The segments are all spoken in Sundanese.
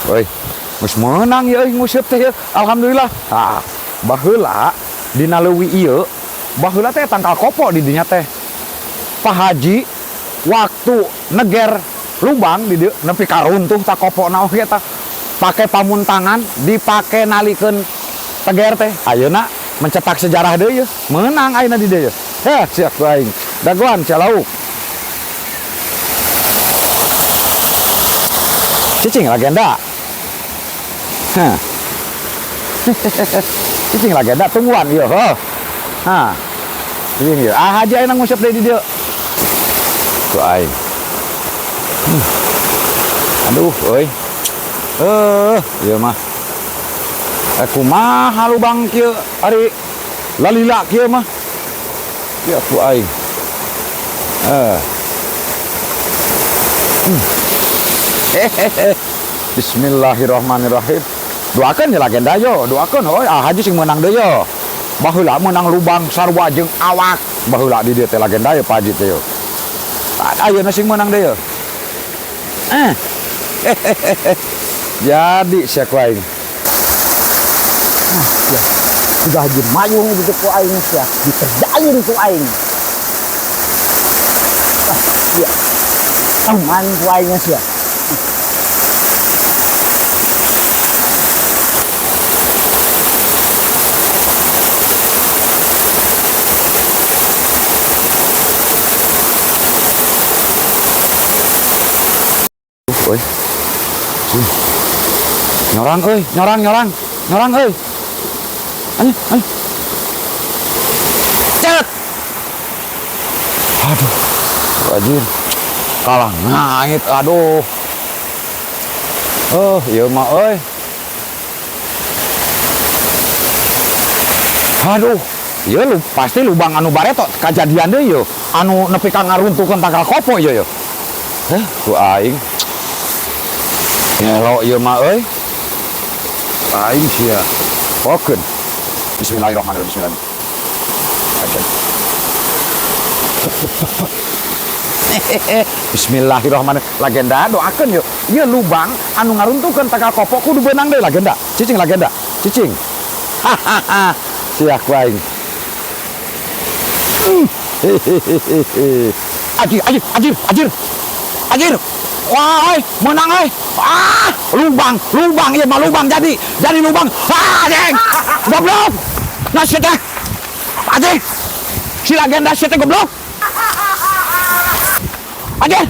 Euy, geus meunang ieu euy nguseup teh ieu. Alhamdulillah. Ah, baheula dina leuwi ieu, baheula teh tangkal kopo di dinya teh. Pak Haji waktu neger lubang di dieu nepi ka runtuh tak kopona oge tah. Pake pamuntangan dipake nalikeun teger teh. Ayeuna mencetak sejarah deui yeuh. Meunang ayeuna di dieu yeuh. Heh, siap ku aing. Dagoan sia lauk. Cicing legenda. Hah. Cicing legenda tungguan ieu heuh. Hah. Cicing ieu. Ah haji ayeuna nguseup deui di dieu. Ku aing. Aduh euy. Ieu mah. Kumaha lubang kieu ari lalila kieu mah. Kieu ku aing. Hehehe. Bismillahirrahmanirrahim. Doakeun ya legenda yo, doakeun heuy ah haji sing meunang deui yo. Baheula meunang lubang sarua jeung awak. Baheula di dieu teh legenda yo Pak Haji teh yo. Ayeuna sing meunang deui yo. Hehehe. Jadi sia ku aing. Ah, sia. Sudah haji mayung gitu ku aing sia, dikerjain ku aing. Ah, sia. Teman ku aing sia. Oi. Nyorang euy, nyorang nyorang. Nyorang euy. Ayo, ayo. Cet. Aduh. Anjir. Kalah ngait aduh. Oh, ieu mah euy. Aduh, ieu lu pasti lubang anu bareto kajadian deui ieu. Anu nepi ka ngaruntuhkeun tangkal kopo ieu yeuh. Heh, ku aing. Gelo ieu mah euy. Aing sia. Pokeun. Bismillahirrahmanirrahim. Bismillahirrahmanirrahim. Bismillahirrahmanirrahim. Legenda doakeun yeuh. Ieu lubang anu ngaruntuhkeun tangkal kopo kudu beunang deui legenda. Cicing legenda. Cicing. Hahaha. Sia ku aing. Hehehe. Anjir, anjir, anjir, anjir. Anjir. Wah, oi, menang oi. Ah, lubang, lubang ieu mah lubang jadi. Jadi lubang. Ah, anjing. Goblok. Nah, sia teh. Anjing. Si legenda sia teh goblok. Anjing.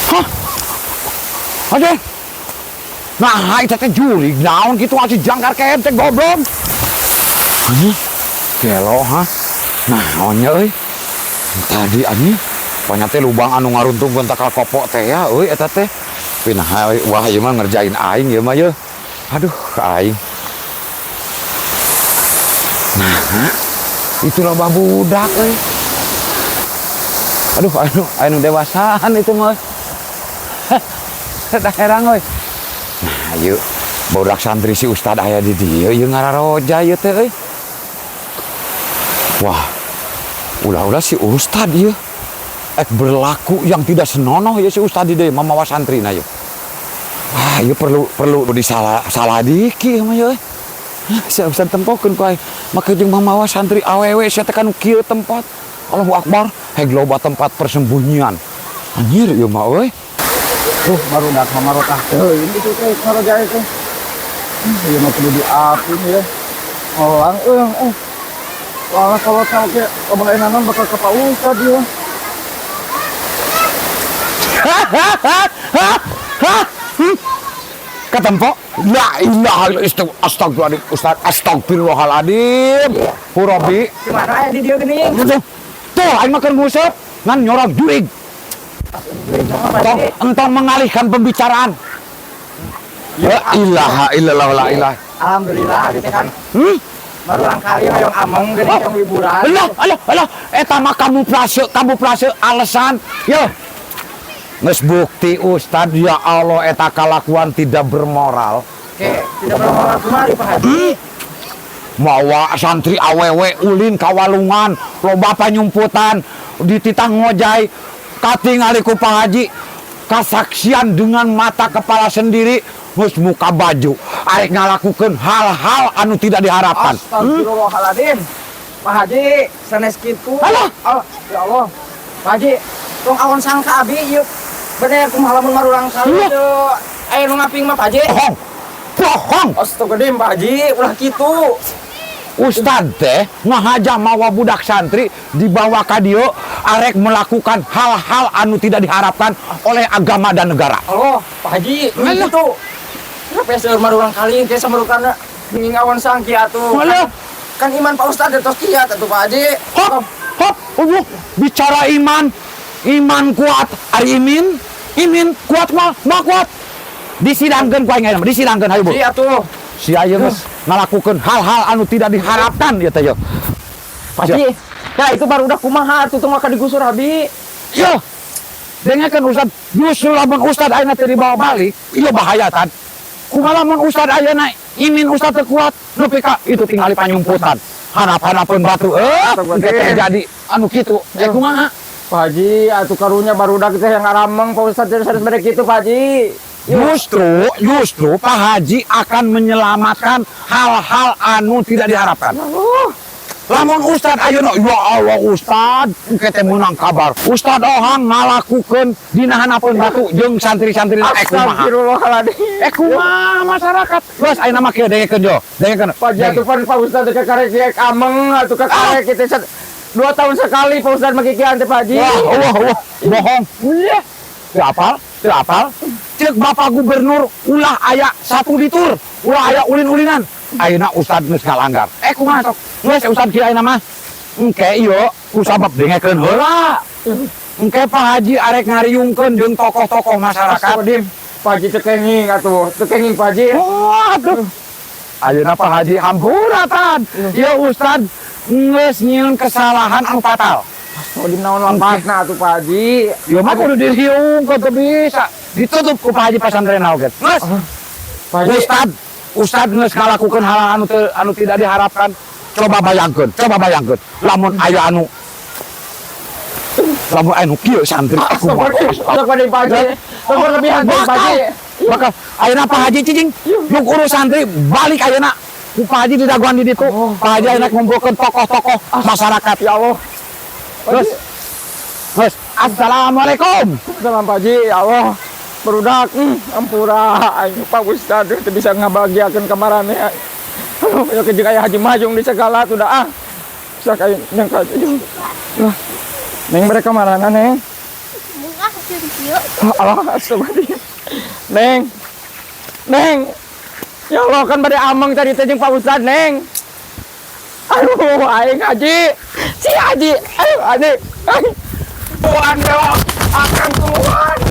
Hah? Anjing. Nah, itu teh jurig naon kitu atuh jangkar kehed teh goblok. Anjing. Gelo ha. Naon nya euy? Tadi anjing pokoknya teh lubang anu ngaruntung tangkal kopo teh ya euy eta teh. Pinah euy, wah ieu mah ngerjain aing ieu mah yeuh. Aduh, aing. Nah, itu loba budak euy. Aduh, anu dewasaan itu mah. Rada herang euy. Nah, ieu budak santri si ustad aya di dieu ieu ngararoja ieu teh euy. Wah, ulah-ulah si ustad ieu. Berlaku yang tidak senonoh ya si ustad di dieu mamawa santri na ieu. Wah, ieu perlu disalah salah diki mah ieu. Hah, si ustad tempokeun ku aing. Make jeung mamawa santri awewe sia teh kan kieu tempat. Allahu Akbar, heg loba tempat persembunyian. Anjir ieu mah euy. Tuh baru dak mamarotah teuing itu teh ngaroja teh. Ieu mah kudu diapin ya. Orang euy. Soalnya kalau sampai kebaenanan bakal ke Pak Ustad ya. Ketempok? La ilaha illallah, astagfirullahaladzim, Ustaz, astagfirullahaladzim. Hurabi. Gimana ya di dia gini? Tuh, aing makan ngusep, ngan nyorok jurig. Entong, entong mengalihkan pembicaraan. La ilaha illallah, la ilaha. Alhamdulillah gitu kan. Baru kali hoyong ameng gini Oh. yang liburan. Alah, alah, alah, eta mah kamuflase, kamuflase alasan. Yo. Geus bukti Ustad, ya Allah eta kalakuan tidak bermoral. Oke, tidak bermoral kemari Pak Haji. Mawa santri awewe ulin kawalungan, loba panyumputan, dititah ngojay, katingali ku Pak Haji. Kasaksian dengan mata kepala sendiri geus muka baju arek ngalakukeun hal-hal anu tidak diharapkan. Astagfirullahaladzim. Pak Haji, sanes kitu. Alah. Allah, ya Allah. Pak Haji, tong awon sangka abi ieu bener kumaha lamun marulang kali teu aya nu ngaping mah, Pak Haji. Bohong. Bohong. Astagfirullahaladzim, Pak Haji, ulah kitu. Ustad teh ngahaja mawa budak santri dibawa ka dieu arek melakukan hal-hal anu tidak diharapkan oleh agama dan negara. Allah, Pak Haji, ulah Alah. Kitu. Kenapa seueur marulang kali ke samarukana nging awon sangki atuh. Alah. Kan iman Pak Ustad tos kiat atuh, Pak Haji. Hop, hop, bicara iman, iman kuat, ari imin, imin kuat mah, mah kuat. Disidangkeun ku aing ayeuna mah, disidangkeun hayu, Bu. Iya atuh. Si aya geus ngalakukeun hal-hal anu tidak diharapkan ieu teh yo. Pak Haji, ya itu baru udah kumaha atuh, tong maka digusur abi. Yo. Dengarkan Ustad, justru lamun Ustad ayeuna teh dibawa balik, iya bahaya tan. Kumaha lamun Ustad ayeuna imin Ustad teu kuat, nepi ka itu tingali panyumputan. Hanap-hanapeun batu, Astagfirullahaladzim. engke terjadi anu kitu. Eh, kumaha? Pak Haji, atuh karunya barudak teh yang ngarameng Pak Ustad jadi harus mereka gitu, Pak Haji. Justru, justru Pak Haji akan menyelamatkan hal-hal anu tidak diharapkan. Lamun Ustad ayeuna, ya Allah Ustad, engke teh meunang kabar. Ustad Ohang ngalakukeun dina hanapeun batu jeung santri-santri, eh kumaha? Astagfirullahaladzim. Eh, kumaha masyarakat? Geus ayeuna mah kieu, dengekeun jo. Dengekeun. Pak Haji, atuh pan Pak Ustad teh kakarek ge ameng atuh kakarek kitu 2 tahun sekali Pak Ustad mah kikian teh, Pak Haji. Wah, wah, wah, bohong. Iya. Teu apal? Teu apal? Ceuk Bapak Gubernur ulah aya satu ditur, ulah aya ulin-ulinan. Ayeuna Ustad geus ngalanggar. Eh, kumaha sok? Geus Ustad kieu ayeuna mah. Engke ieu kusabab, dengekeun heula. Engke Pak Haji arek ngariungkeun jeung tokoh-tokoh masyarakat. Astagfirullahaladzim. Pak Haji teu kenging atuh, teu kenging, Pak Haji. Wah, aduh. Ayeuna Pak Haji hampura tan. Ieu Ustad geus nyieun kesalahan anu fatal. Astagfirullahaladzim, naon lampatna atuh, Pak Haji? Ieu mah kudu diriungkeun, teu bisa. Ditutup ku Pak Haji pesantren oge. Geus. Pak Haji. Ustad, Ustad geus ngalakukeun hal anu teu, anu tidak diharapkan. Coba bayangkeun, coba bayangkeun. Lamun aya nu kieu santri, aku mah. Astagfirullahaladzim, Pak Haji. Tong berlebihan, Pak Bakal, Haji. Bakal ayeuna Pak Haji cicing, yuk urus santri balik ayeuna. Ku Pak Haji didagoan di ditu. Oh. Pak Haji ayeuna ngumpulkeun tokoh-tokoh masyarakat. Ya Allah. Terus, terus, Assalamualaikum. Salam, Pak Haji, ya Allah. Barudak, ampura, aing Pak Ustad teu bisa ngabahagiakeun kamaraneh. Aduh, ya jeung aya Haji Majung di segala tuh dah ah. Bisa kayak nyangka aja. Lah. Neng, mereka marana, Neng? Bunga hasil kieu. Allah, astagfirullah. Neng. Neng. Ya Allah, kan bade ameng tadi teh jeung Pak Ustad, Neng. Aduh, aing Haji. Si Haji. Aduh, Haji. Tuhan, akan Tuhan.